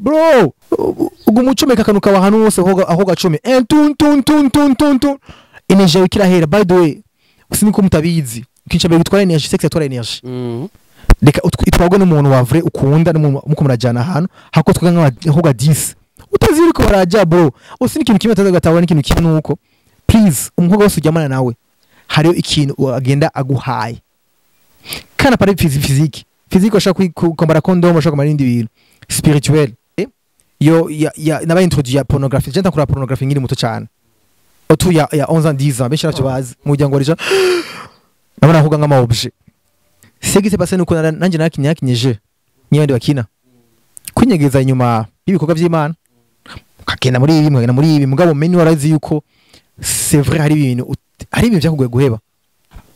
Bro, uguma ucomeka akantu kawe ahantu hose aho gacome. Tun tun tun tun tun tun. Energy yawe kirahera. By the way, siniko mutabizi. Kincha mbere gutwara energy, sex yatwara energy. Reka itwagwe n'umuntu wa vrai ukunda n'umuntu muko murajana ahantu hako twaga nk'aho 10. Utazi uriko baraja bro. Usi n'ikintu kimwe ataza gatahura n'ikintu kimwe nuko. Please, umukobwa wose ujyamana nawe hariyo ikintu agenda aguhaye. Kana pare physique. Physique ushaka kwambara condom, ushaka kwambara ibindi bintu. Spirituel. Yo ya naba introduit ya pornographie. Je ntakura pornographie nkiri muto cyane. Autour ya 11 ans 10 ans benshi navyo bazi. Mu muryango warija nabona kuvuga nk'ama objet. Ce qui s'est passé nuko nanje nakinyakinyeje. Nyabandi bakina. Kwinyegeza inyuma y'ibikorwa by'Imana. Ukagenda muri ibi, mukagenda muri ibi, mugabo meni warazi yuko c'est vrai hari ibintu byakugoye guheba.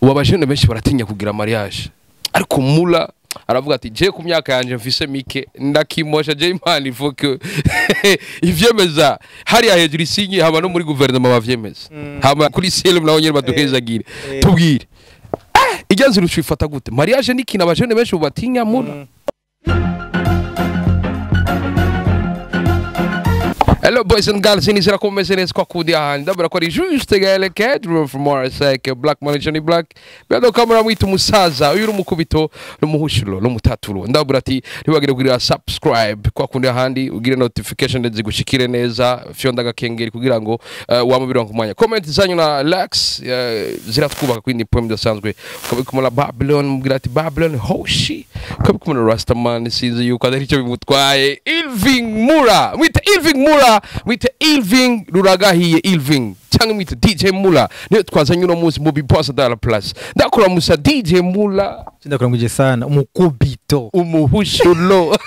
Ubu abajene benshi baratinya kugira mariage. Ariko Mula aravuga ati je ku myaka yanje mfise mike ndakimosha je Imana ivuke ivyemeza hariya hejuru isinye haba no muri guverinoma bavyemeza haba kuri CLM naho nyene baduhezagire tubwire ijya nzira ucifata gute mariage ni kintu abajene benshi batinya Mula. Hello boys and girls, inizira kumeze neza kwa kundi ahandi ndabura ko ari juste Gaël Kedro from RSK Black Money Johnny Black bado kamera mwita umusaza uyu rumukubito n'umuhushiro n'umutaturo ndabura ati ntibagire kugira subscribe kwa kundi ahandi ugire notification ndetse gushikire neza fyonda gakengeri kugira ngo wamubira ku mwanya comment zanyu na likes ziratwubaka kwindi poem dasanzwe ukabikumura Babylon mubwira ati Babylon hoshi ukabikumura Rastaman sinzi yuko atari cyo bimutwaye Irving Mula mwita Irving Mula mwite Irving Ruragahiye Irving cyangwa mwite DJ Mula niyo twazanye uno munsi mu Biposa Dollar Plus ndakora musa DJ Mula ndakora nguje sana umukubito umuhushulo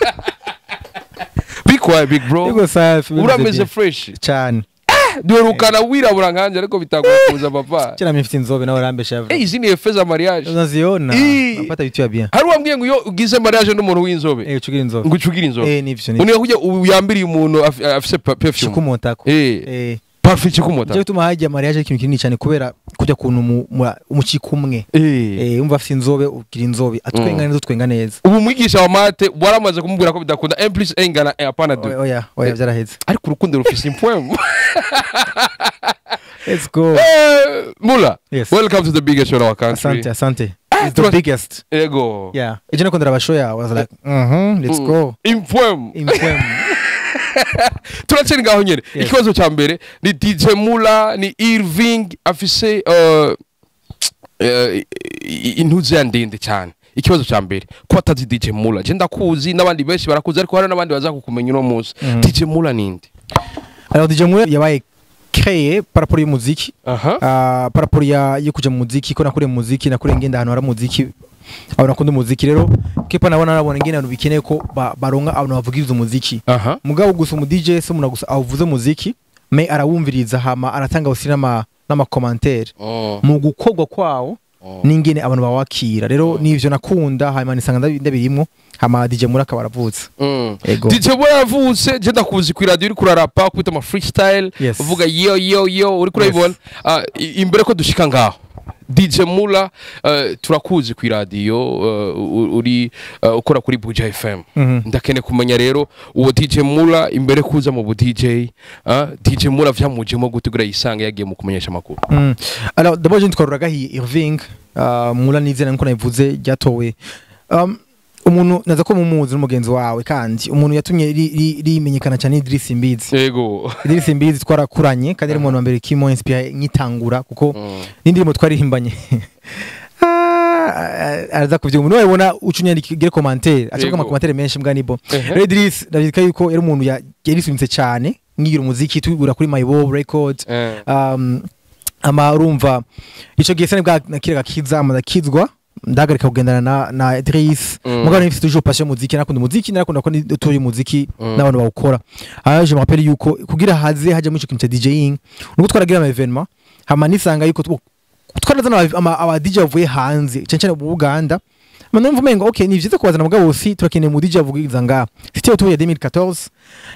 bikwa big bro yego safi urameze fresh cyane duherukana wirabura nkanje ariko bitakuza papa cyane mfite inzobe nawe arambesha eh izi ni effet za mariage unaziona napata vitu ya bien hari wambwiye ngo iyo ugize mariage n'umuntu w'inzobe ucugira inzobe ngo ucugira inzobe nivyo nivyo uniye kujya uyambiriye umuntu afise perfume chikumotako parfum chikumotako je gutuma hajya mariage ikintu kinini cyane kubera kujya kuntu umucikumwe umva afise inzobe ugira inzobe atwenga neza utwenga neza ubu mwigisha wa mate waramaze kumubwira ko bidakunda 1 + 1 ingana hapana 2 oya oya byaraheze ariko urukundo rufise impwemu Let's go. Mula, yes. Welcome to the biggest show in our country. Asante, asante. It's the biggest. Ego. Yeah. Ejo nakondera abashow ya I was like, let's go. Impwemu. Impwemu. Turaceni ngaho nyene. Ikibazo cya mbere ni DJ Mula ni Irving afise intuze ya ndende cyane. Ikibazo cya mbere ko atazi DJ Mula. Je ndakuzi n'abandi benshi barakuzi ariko hari n'abandi bazakukumenya uno munsi. DJ Mula ninde? Alors DJ Mula yabaye créé par rapport y'umuziki. Par rapport ya yo kuja mu muziki ko nakure mu muziki nakure ngenda ahantu hari muziki aho nakunda umuziki rero kepa nabona nabona ngenda abantu bikeneye ko baronka abantu bavugiriza umuziki. Mugabo gusa umu DJ se umuntu gusa avuze umuziki mais arawumviriza hama aratanga aussi n'ama commentaire mu gukogwa kwawo ningene abantu bawakira rero nivyo nakunda hama nisanga ndabirimwo hama DJ Mula akaba aravutse. DJ Mula aravutse je ndakuzi ku radio uri kurarapa kwita ama freestyle uvuga yo yo yo uri kurayibona imbere ko dushika ngaho DJ Mula turakuzi ku radio uri ukora kuri Buja FM ndakene kumenya rero uwo DJ Mula imbere kuza mu bu DJ DJ Mula vyamujemo gutegura yisange yagiye mu kumenyesha makuru. Alors d'abord je nitwa Ruragahiye Irving Mula nizera nko nabivuze ryatowe umuntu naza ko mumuzi n'umugenzi wawe kandi umuntu yatumye rimenyekana cyane Idris Mbizi. Yego Idris Mbizi twarakuranye kandi ari umuntu wa mbere kimo inspire nkitangura kuko n'indirimo twarihimbanye araza kuvyumva niwe ubona ucunyandikire commentaire acavuga ama commentaire menshi mbwa nibo. Rero Idris ndavyika yuko yari umuntu yarisumitse cyane ngigira umuziki tugura kuri My Bob Records ama urumva ico gihe sane bwa nakiraga kiza amadakizwa ndahagarika kugendana na Idris mugabo nifite toujours passion muziki nakunda umuziki narakunda ko tuye umuziki n'abantu bawukora. Je me rappelle yuko kugira haze haje mu ico kintu cya DJing nuko twaragira ama evenement hama nisanga yuko twarazana aba DJ bavuye hanze cyane cyane mu Uganda Numva umengo okay ni vyiza kubazana mugabo aussi turakeneye mu DJ avugiza nga c'était autour ya 2014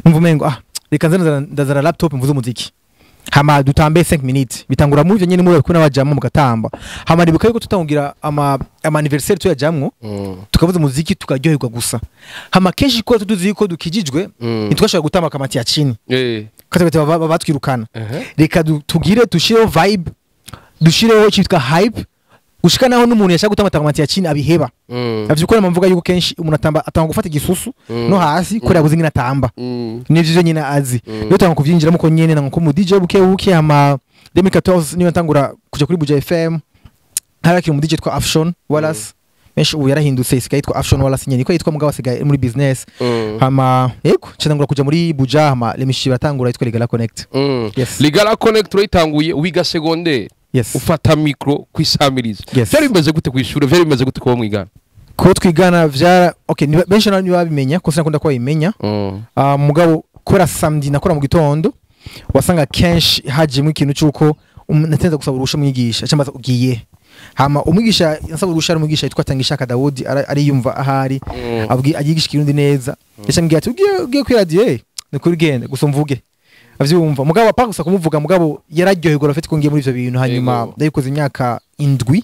numva umengo ah reka ndazana laptop mvuze umuziki. Hama dutambe 5 minutes. Bitangura muri ivyo nyene, muri kumwe n'abajamwo mugatamba. Hama nibuka yuko tutangira ama anniversaire tuyajamwo, tukavuza umuziki, tukaryoherwa gusa. Hama kenshi ko tuzi yuko dukijijwe, ntitwashobora gutamba akamati ya chini, kata batwirukana. Reka tugire dushireho vibe, dushireho cyitwa hype, gushika naho n'umuntu yashaka gutamba akamati ya chini abiheba. Avyukora mvuga yuko kenshi umuntu atamba atanga gufata igisusu no hasi kubera yabuze ingene atamba. Nivyo vyo nyine azi. Rero tanga kuvyinjiramo ko nyene nanga ko mu DJ buke buke. Hama 2014 niyo ntangura kuja kuri Buja FM. Harakiri mu DJ twa Afshon Wallace, benshi ubu yarahindutse, isigaye yitwa Afshon Wallace nyene niko yitwa, mugabo asigaye muri business. Hama yego, ntangura kuja muri Buja, hama lemishi batangura yitwa Ligala Connect. Yes. Ligala Connect urayitanguye wiga secondaire? Yes. Ufata micro kwisamiriza? Yes. Vyari bimeze gute kw'ishure? Vyari bimeze gute kuba mwigana? Ko twigana vyara okay, benshi nabo ntibabimenya ko sinakunda ko babimenya. Mugabo kubera samedi nakora mu gitondo, wasanga kenshi hajemo ikintu cy'uko natenza gusaba uruhusha umwigisha, cyangwa ugiye. Hama umwigisha yansaba uruhusha ari umwigisha yitwa Tangishaka Dawudi, ariyumva ahari, ayigisha Ikirundi neza. Yashambwiye ati: Ugiye kuri radio, ni kuri genda gusa mvuge." Avyumva, mugabo apa gusa kumuvuga, mugabo yararyoherwa rafite ko ngiye muri ivyo bintu. Hanyuma ndabikoze imyaka 7.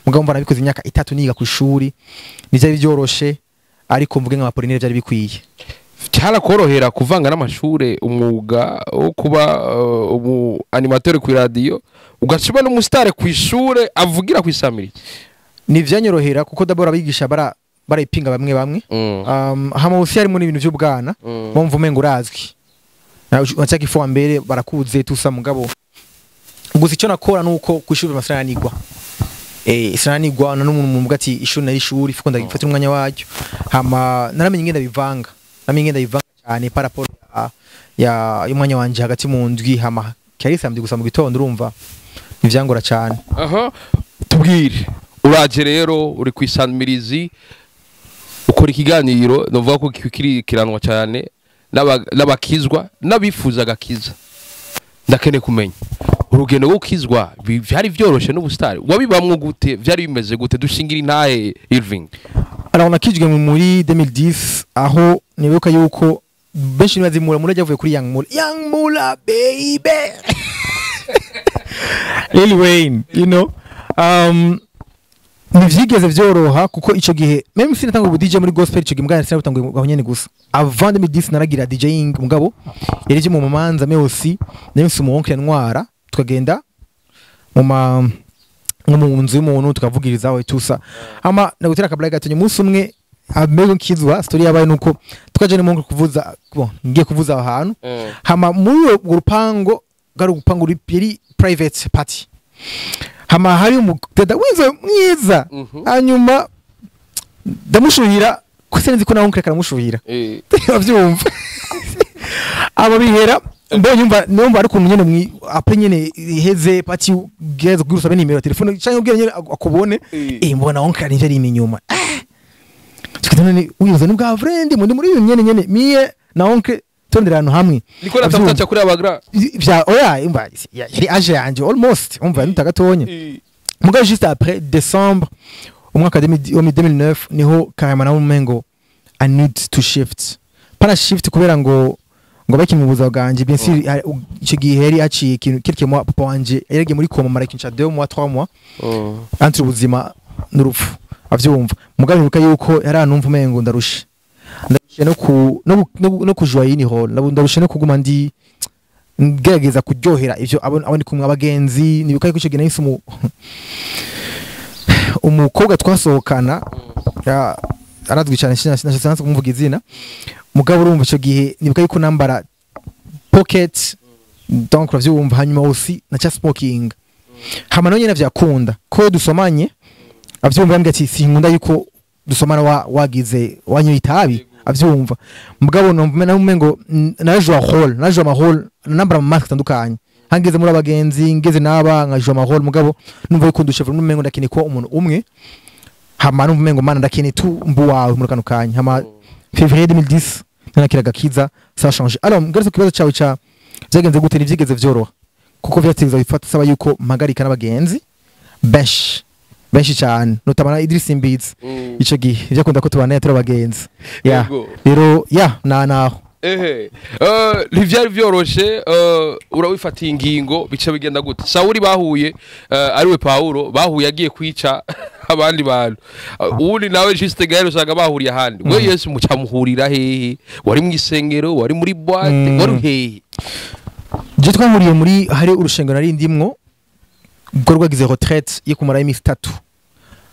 Mugabo mbona nabikoze imyaka 3 niga ku ishuri, ntivyari byoroshe, ariko mvuge nka Apollinaire byari bikwiye. Cyarakorohera kuvanga n'amashure umwuga wo kuba umu animateur ku radio, ugaciba n'umusitare ku ishure avugira ku isamiriza? Ntivyanyorohera kuko d'abord abigisha barayipinga bamwe bamwe. Hama usi harimo n'ibintu vy'ubwana, bumva umengo urazwi, unachaka ifo mbere barakuze tusa. Mugabo gusa icyo nakora nuko ku ishuri amasaranigwa, sinanigwa na n'umuntu mvuga ati ishuri nari ishuri fuko ndagifatira umwanya waryo. Hama naramenye ingenda bivanga, namenye ingenda bivanga cyane par rapport ya y'umwanya wanje hagati mu ndwi. Hama cyari samedi gusa mu gitondo, urumva ntivyangora cyane. Aha, tubwire, uraje rero uri ku isamirizi, ukora ikiganiro novuga ko kikirikiranwa cyane n'abakizwa n'abifuza agakiza. Ndakeneye kumenya urugendo rwo gukizwa, vyari vyoroshe n'ubusitari wabibamwo gute? Vyari bimeze gute? Dushingira intahe, Irving. Alors, nakijwe muri 2010, aho nibuka yuko benshi ntibazimura muri yavuye kuri Young Mula, Young Mula baby, Lil Wayne. Ntivyigeze vyoroha kuko ico gihe même si natanga ubu DJ muri gospel ico gihe, mugabo sinabutanguye aho nyene gusa. Avant 2010 naragira DJing, mugabo yari je mu mamanza, mais aussi nari mfise umu oncle ntwara, tukagenda mu ma nko mu nzu y'umuntu tukavugiriza aho tusa. Ama nagutera akablague gato, umunsi umwe ameze nkizwa, story yabaye nuko twaje no mu kuvuza, bon, ngiye kuvuza aho hantu. Hama muri urwo rupango, bwari urupango yari private party, hama hari umudada w'inzobe mwiza. Hanyuma ndamushuhira ko sinzi ko nawe oncle karamushuhira. Uravyumva, abo bihera mbonye umva numva ari ukuntu nyene après nyene iheze party, ugeze kugira usabe nimero ya telefone canke ubwira nyene akubone. Mbona oncle ari ari inyuma. Tukita none wiyoza n'ubwa friend muri muri uyu nyene nyene miye na oncle tondera ahantu hamwe. Niko natafuta cha kuri abagra. Vya oya, umva, yari âge yanje almost, umva nuta gatonya. Mugabo juste après décembre umwaka 2009 niho carrément nawe umengo I need to shift, pana shift kubera ngo baki mu buzima bwanje. Bien sûr, ico gihe yari haciye ikintu quelques mois papa wanje yaragiye muri coma, mara ikintu ca 2 mois, 3 mois, entre ubuzima n'urupfu, avyumva. Mugabo nibuka yuko yari ahantu umengo ndarushe, ndarushe no ku no, no, no kujwa yini hall, ndarushe no kuguma ndi ngerageza kuryohera ivyo abo ndi kumwe, abagenzi. Nibuka yuko ico gihe nahise umukobwa twasohokana, arazwi cyane, sinashatse kumuvuga izina. Mugabo urumva ico gihe nibuka yuko nambara pocket, donc uravyumva. Hanyuma aussi na smoking, hama nawe nyene vyakunda ko dusomanye, avyumva, yambwiye ati: "Sinkunda yuko dusomana wagize wanyoye itabi." Avyumva, mugabo numva nawe umengo narajua rôle, narajua ama rôle, nambara ama masque atandukanye, hangeze muri abagenzi ngeze naba nkajua ama rôle. Mugabo numva yuko ndushe, umengo ndakeneye kuba umuntu umwe. Hama numva umengo Mana ndakeneye tu mbu wawe muri kano kanya. Hama février 2010 nakira gakiza, ça a changé. Alors, ngarutse ku kibazo cawe ca vyagenze gute, ntivyigeze vyoroha kuko vyategeza bifata saba yuko mpagarika n'abagenzi benshi benshi cyane, notamment na Idris Imbizi. Ico gihe vyakunda ko tubana turi abagenzi, yeah. Yego. Rero ya na naho. Ehe, ntivyari vyoroshe. Urawifatiye ingingo, bica bigenda gute? Sawuri bahuye, ariwe Paulo bahuye agiye kwica abandi bantu. Uwundi nawe Juste Gaël usanga bahuriye ahandi. We Yesu muca muhurira hehe? Wari mu isengero? Wari muri boîte? Wari hehe? Je twahuriye muri, hari urushengero nari ndimwo ubwo rwagize retraite yo kumara iminsi 3.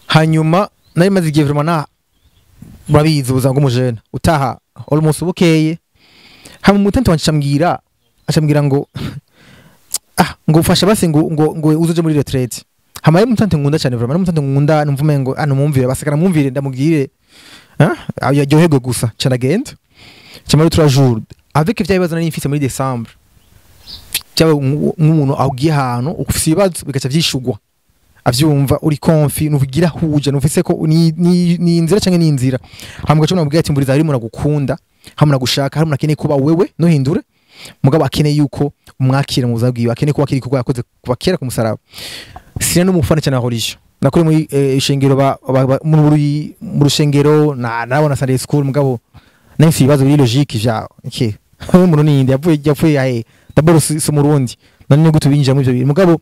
Hanyuma nari maze igihe vraiment, na murabizi ubuzima bw'umujene, utaha almost bukeye. Hama umutante wanje acambwira ngo ah, ngo ufasha basi ngo uzoje muri retraite. Hama yari umutante nkunda cyane vraiment, umutante nkunda, numva umengo ah, numumvire basekana, mumvire ndamubwire ah yaryoherwe gusa. Ca ndagenda camara 3 jours avec vya bibazo nari mfise muri décembre. Cyaba nk'umuntu agiye ahantu ufise ibibazo bigaca vyishugwa, avyumva uri confi, nuvugira huje nufise ko ni inzira canke ni inzira. Hama gaca namubwira ati: "Mburiza, harimo nagukunda, hamwe nagushaka, harimo nakeneye kuba wewe nuhindure, mugabo akeneye yuko umwakira mu buzima bwiwe, akeneye kuba akiri kuko yakoze kuba kera ku musaraba." Sina n'umufana cyane wa religion, nakuri muri ishengero mu rushengero na nabona Sunday school, mugabo nahise ibibazo biri logique vya okay, umuntu ninde yapfuye ahe? D'abord si umurundi, none ni gute binjira muri ivyo bintu? Mugabo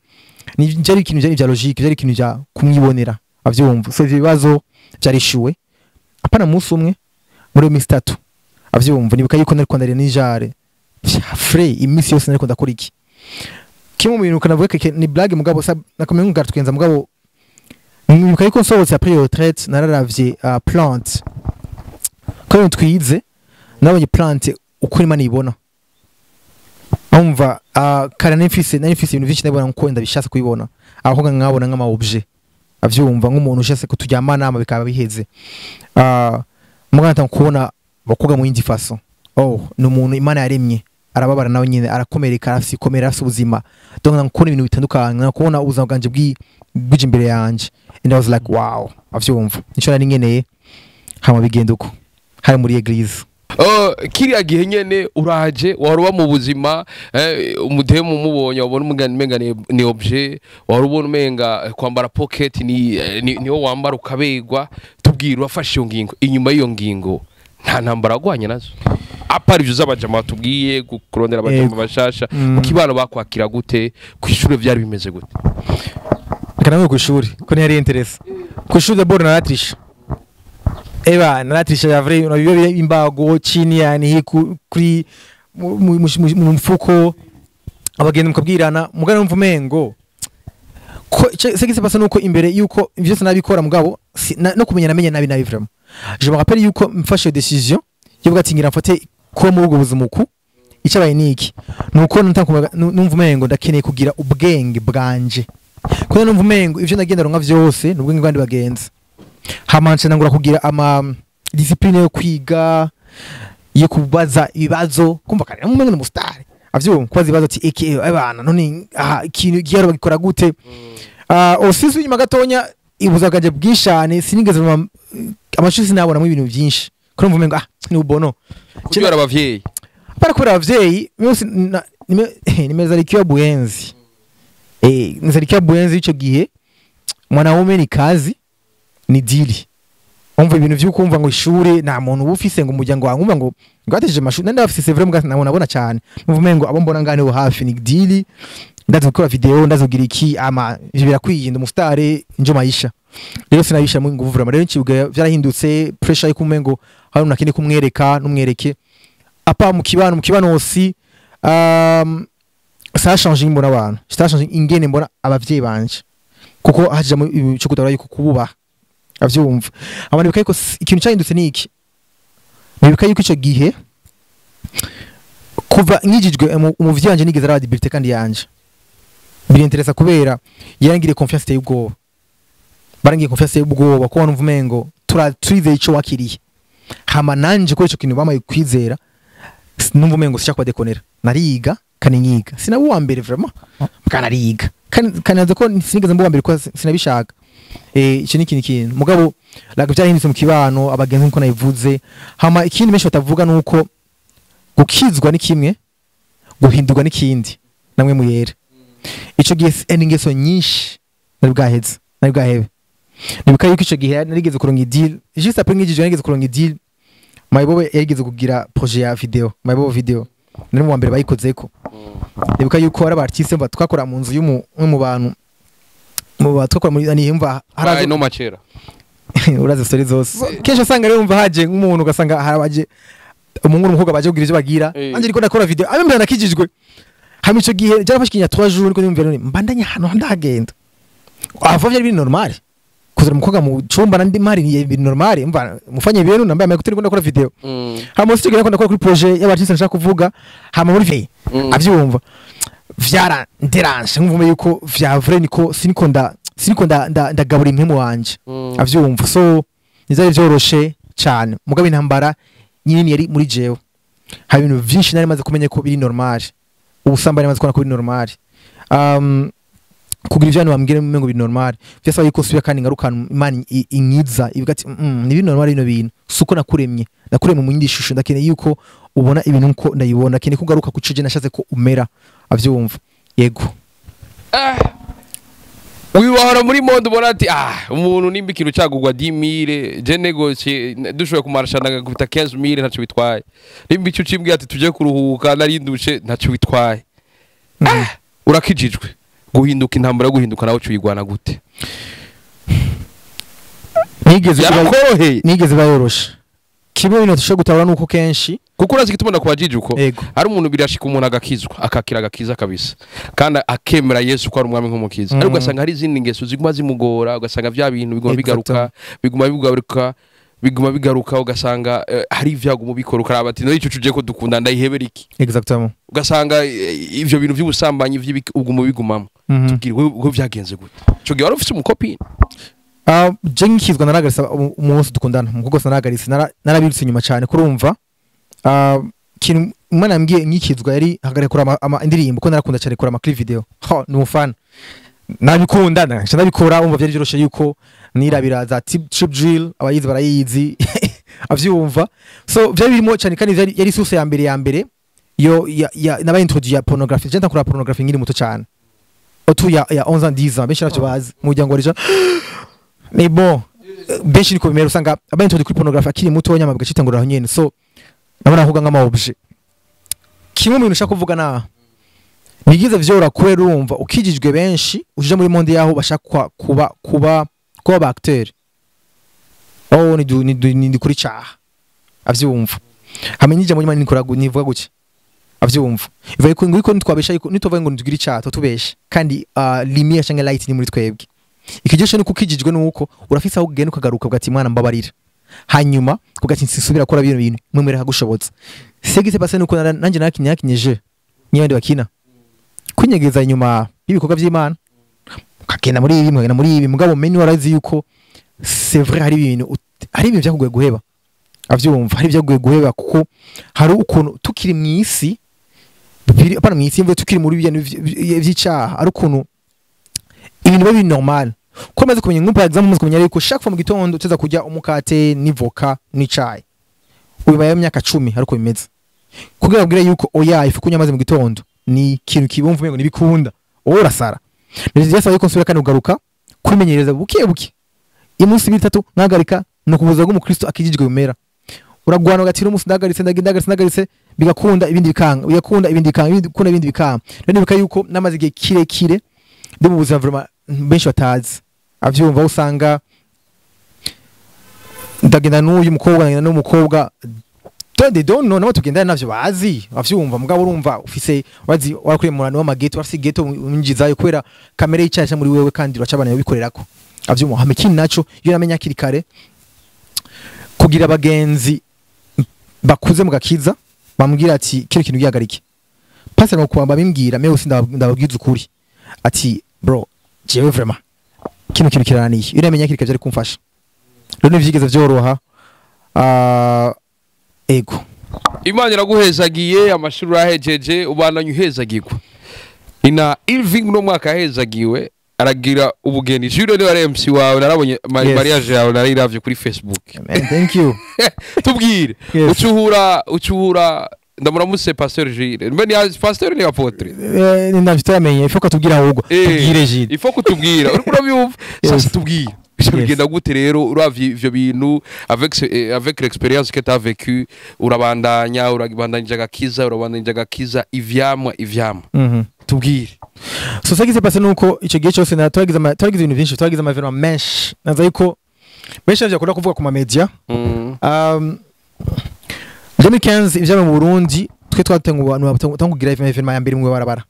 ni byari ikintu byari bya logique, byari ikintu bya kumwibonera, avyumva. So ivyo bibazo byarishuwe apana umunsi umwe, muri iyo minsi 3, avyumva. Nibuka yuko nariko ndarira n'ijare fre iminsi yose, nariko ndakora iki kimwe mu bintu kanavuga ke ni blague, mugabo sa nakomeye ngatwenza. Mugabo nibuka yuko nsohotse après retraite nararavye plante ko ibintu twize, nabonye plante uko Imana ibona. Umva, kare nari mfise ibintu byinshi ndabona nkuko ndabishatse kubibona, abakobwa nkabona nk'ama objet, avyumva, nk'umuntu ushatse kuturyamana nama bikaba biheze. Mugabo natanga kubona abakobwa mu yindi façon. Oh, ni umuntu Imana yaremye, arababara nawe nyine, arakomereka, arafise ikomera, arafise ubuzima. Donc nakubona ibintu bitandukanye, nakubona ubuzima bwanje bwije imbere yanje, and I was like, "Wow," avyumva, nico nari nkeneye. Hama bigenda uko hari muri église. Kiriya gihe nyene uraje wari uba mu buzima, umudemu umubonye wabona umugani umenga ni objet, wari ubona umenga kwambara pocket ni niwo wambara ukabegwa. Tubwira, urafashe iyo ngingo, inyuma y'iyo ngingo nta ntambara wagwanye nazo apara ivyo z'abajama tubwiye, kurondera abajama bashasha? Mu kibano bakwakira gute? Kw'ishure vyari bimeze gute? Reka nawe ku ishuri ko ntiyari intéressé. Ku ishuri d'abord naratrisha, eba naratrisha ya vrai, unajua imbago chini, yani hii kuri mu mfuko, abagenda mukabwirana. Mugana numva umengo ko ce qui se passe nuko imbere yuko vyose nabikora, mugabo no kumenya namenye nabi nabi vraiment. Je me rappelle yuko mfashe décision yo ati ngira mfate kuba muri ubwo buzima uku, icyabaye niki nuko numva umengo ndakeneye kugira ubwenge bwanje, kuko numva umengo ivyo ndagenda ronka vyose nubwenge bwandi bagenzi. Hama nca nangura kugira ama discipline yo kwiga, yo kubaza ibibazo, kumva kare umengo ni umustar, avyumva, kubaza ibibazo ati iki abana none aha ikintu giharo bagikora gute? Ah, osisi inyuma gatonya ibuza bwanje bwinshane, sinigeze amashuri sinabonamo ibintu byinshi, kuko numva umengo ah, ni ubono. Kubera abavyeyi? Para kubera abavyeyi. Mimi nimezalikiwa Buyenzi, nizalikiwa Buyenzi. Ico gihe mwanaume ni kazi, ni dili. Umva, ibintu vy'ukumva ngo ishure nta muntu uba ufise ngo umuryango wawe ngo atejeje amashuri nandi bafise, c'est vrai, mbwa nabona abona cyane, numva umengo abo mbona ngane hafi ni dili, ndazi gukora video, ndazi kugira iki, ama ivyo birakwiye, ndi umusitari, njo maisha. Rero sinabisha mu nguvu vraiment. Rero ncibuga vyarahindutse, pressure yuko umengo hari umuntu akeneye kumwereka numwereke apa mu kibano. Mu kibano aussi, ça a changé mbona abantu, ça a changé ingene mbona abavyeyi banje, kuko hajamo cyo kutabara yuko kububaha, avyumva. Abantu bikaye ko ikintu cyahindutse ni iki? Nibuka yuko ico gihe kuva nkijijwe, umuvyeyi wanje nigeze araba bulletin, kandi yanje birinteresa kubera yarangiriye confiance iteye ubwoba, barangiye confiance iteye ubwoba, kuko numva umengo turizeye ico wakiriye. Hama nanje kuri ico kintu bamaye kwizera, numva umengo sishaka kubadekonera. Nariga kandi nyiga, sinaba uwa mbere vraiment, kanariga kandi kanaza ko sinigeze mba uwa mbere kuko sinabishaka. Ico ni ikintu kintu mugabo like byarahindutse mu kibano, abagenzi nkuko nabivuze. Hama ikindi benshi batavuga nuko gukizwa ni kimwe, guhindurwa n'ikindi. Namwe muyera ico gihe ingeso nyinshi nari bwaheze, nari bwahebe. Nibuka yuko ico gihe narigeze kuronka i deal juste après nkijijwe, narigeze kuronka i deal. Mayibobo yarigeze kugira projet ya video, Mayibobo video nari mu wa mbere bayikozeko. Ndibuka yuko ari aba artiste mva twakora mu nzu y'umu umwe mu bantu mu ba twakora muri ani mva. Harazi no macera. Urazi story zose. So, kenshi usanga rero umva haje nk'umuntu, ugasanga harabaje umuhungu n'umukobwa baje kugira ivyo bagira. Anje ndiko ndakora video abe mbere nakijijwe hamwe. Ico gihe byarafashe ikinya 3 jours niko ndumva none mbandanya hano ndagenda ava. Byari biri normal kuzana umukobwa mu cumba nandi mari ni biri normal, mva mufanye ibintu nambaye ama écouteurs ndiko ndakora video. Hama usi ndiko ndakora kuri projet y'aba artiste nshaka kuvuga hama muri video avyumva vyara nderanje nkumva yuko vya vrai niko siniko ndagabura impemu wanje. Avyumva, so nizari vyoroshe cyane, mugabo intambara nyinini yari muri jewe. Hari ibintu vyinshi nari maze kumenya ko biri normal, ubusambanyi maze kubona ko biri normal, kugira ivyo abantu bambwira ngo biri normal. Vyasaba yuko nsubira kandi ngarukana Imana inkiza ivuga ati: ni biri normal bino bintu, suko nakuremye, nakuremye mu yindi shusho, ndakeneye yuko ubona ibintu nko ndayibona, ndakeneye ko ugaruka ku je nashatse ko umera." Avyumva, yego. Ah. Wibahora muri monde ubona ati ah, umuntu nimba ikintu cyagugwa 10,000, je négocier dushoboye kumarashana ngakubita 15,000, ntacyo bitwaye. Nimba icyo ucimbwiye ati tujye kuruhuka narindushe, ntacyo bitwaye. Ah, urakijijwe, guhinduka, intambara yo guhinduka nawe uyigwana gute? Nigeze kuba Yarakoroheye? Nigeze bayoroshe. Kimwe mu bintu dushobora gutabara nuko kenshi Kuko urazi igituma nakubajije uko? Ego. Hari umuntu birashika umuntu agakizwa, akakira agakiza kabisa kandi akemera Yesu ko ari umwami nk'umukiza, ariko ugasanga hari izindi ngeso ziguma zimugora, ugasanga vya bintu biguma bigaruka, biguma bigaruka, biguma bigaruka, ugasanga hari ivyago mubikora, ukaraba ati none ico tuje ko dukunda ndayihebera iki? Ugasanga ivyo bintu vy'ubusambanyi vy'ibiki uguma bigumamo. Tubwire wewe vyagenze gute? Ico gihe wari ufise umu copine? Ah, je nkizwa naragaritse umunsi dukundana umukobwa wese, naragaritse, narabirutse inyuma cyane kurumva. Ah, kintu umwana yambwiye nkikizwa yari hagarika kuri indirimbo ko narakunda cyane kuri ama clip video. Ho ni umufana, nabikunda nca ndabikora. Umva byari byoroshe yuko nirabira za tip trip drill, abayizi barayizi. Avyumva, so byari birimo cyane kandi yari source ya mbere ya mbere yo ya nabaye introduit ya pornography. Je ntakora pornography nkiri muto cyane, autour ya 11 ans, 10 ans. Benshi navyo bazi mu muryango wa mais bon, benshi niko bimera, usanga abaye introduit kuri pornography akiri muto nyama bigacitangurira aho nyene. So nabona ahuga nk'ama objet. Kimwe mu bintu ushaka kuvuga na nigize vyora kubera urumva ukijijwe benshi uje muri monde yaho bashaka kuba ba acteur. Oh, ni kuri caha. Avyumva, hamenye ijambo ry'Imana nikora nivuga guke. Avyumva, ivuga ko ngo iko nitwabesha yuko nituvuga ngo ntugire icaha tubeshe kandi lumière cyangwa light ni muri twebwe. Ikiryoshe nuko ukijijwe nuko urafise aho ugenda ukagaruka ugati: "Mwana, mbabarira." Hanyuma ugati: "Nsubira gukora bino bintu." Mwemera akagushobotsa. Ce qui s'est passé nuko nanje narakinye nyabandi bakina kwinyegeza inyuma y'ibikorwa by'Imana, ukagenda muri ibi, mukagenda muri ibi, mugabo meni warazi yuko c'est vrai hari ibintu byakugoye guheba. Avyumva, hari ibyakugoye guheba kuko hari ukuntu tukiri mu isi apana mu isi mvuye, tukiri muri ibintu vy'icaha, ari ukuntu ibintu biba biri normal ko maze kumenya nko par exemple maze kumenya yuko chaque fois mu gitondo uteza kurya umukate n'ivoka n'icayi, ubibaye imyaka 10 ariko bimeze kugira babwire yuko oya, ifu kunywa amazi mu gitondo ni ikintu kibumva umengo ntibikunda, wowe urasara. Byasaba yuko nsubira kandi kugaruka kwimenyereza buke buke, imunsi ibiri itatu nkahagarika. Ni ukubuza bw'umukristo akijijwe bumera, uragwana ugatira umunsi ndahagaritse, ndagaritse, ndagaritse, bigakunda ibindi bikanga, bigakunda ibindi bikanga, ibindi bikunda ibindi bikanga. Rero nibuka yuko namaze igihe kirekire ndi mu buzima vraiment benshi batazi. Avyumva, aho usanga ndagenda n'uyu mukobwa, ndagenda n'umukobwa, they don't know nabo tugendana navyo bazi. Avyumva, mugabo urumva ufise wazi warakuriye mu murano w'ama ghetto, afise ghetto winjizayo kubera kamere y'icaha muri wewe kandi uracabana bikorerako. Avyumva, hama ikindi naco iyo namenya hakiri kare kugira abagenzi bakuze mu gakiza bambwira ati kino kintu gihagarike, pastor no kwamba bimbwira mewe ndababwiza ukuri ati: "Bro, jewe vraiment kino kintu kirananiye." Iyo namenya hakiri kare byari kumfasha. Rero ntivyigeze vyoroha. Ah, ego. Imana iraguhezagiye, amashuri urahejeje, ubandanya uhezagirwa. Ni na Irving uno mwaka yahezagiwe aragira ubugeni. Jules niwe ari MC wawe, narabonye mariage yawe, narayiravye kuri Facebook. Amen, thank you. Tubwire. Yes. Ucuhura ndamuramutse Pasteur Jules, mbe ni pasteur ni apôtre? Ndavyo turamenye, ifo katubwira ahubwo. Tubwire Jules. Ifo kutubwira, uriko urabyumva? Yes. Sasa tubwire. Bica bigenda gute rero uravye ivyo bintu avec l'expérience que t'as vécu, urabandanya, urabandanyije agakiza, urabandanyije agakiza, ivyamwa? Tubwire. So ce qui s'est passé, nuko ico gihe cyose twagize ibintu byinshi, twagize ama événements menshi, naza yuko benshi bavyo bakunda kuvuga ku ma media. 2015 ivyabaye mu Burundi, twe twatenguye abantu batangugira événement ya mbere mu barabara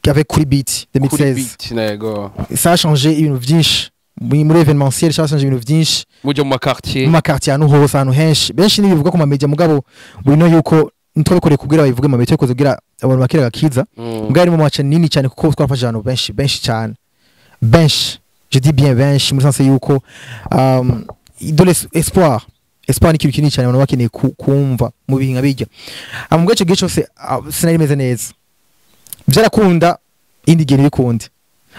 avec Kuri Beat. Kuri 2016. Beat, nego. Ça a changé ibintu vyinshi muri événementiel, ça a changé ibintu vyinshi. Muja mu ma quartier. Mu ma quartier, ahantu hose, ahantu henshi. Benshi ntibivuga ku ma media, mugabo buri yuko ntitwabikoreye kubwira babivuge mu media, twabikoze kugira abantu bakira gakiza. Mbwa ari mu mace nini cyane, kuko twafashe abantu benshi, benshi cyane, benshi, je dis bien benshi, muri sens yuko de l'espoir. Espoir ni ikintu kinini cyane abantu bakeneye kumva mu bihe nka bijya. Hama mbwa ico gihe cyose sinari meze neza, byarakunda, indi gihe ntibikunde,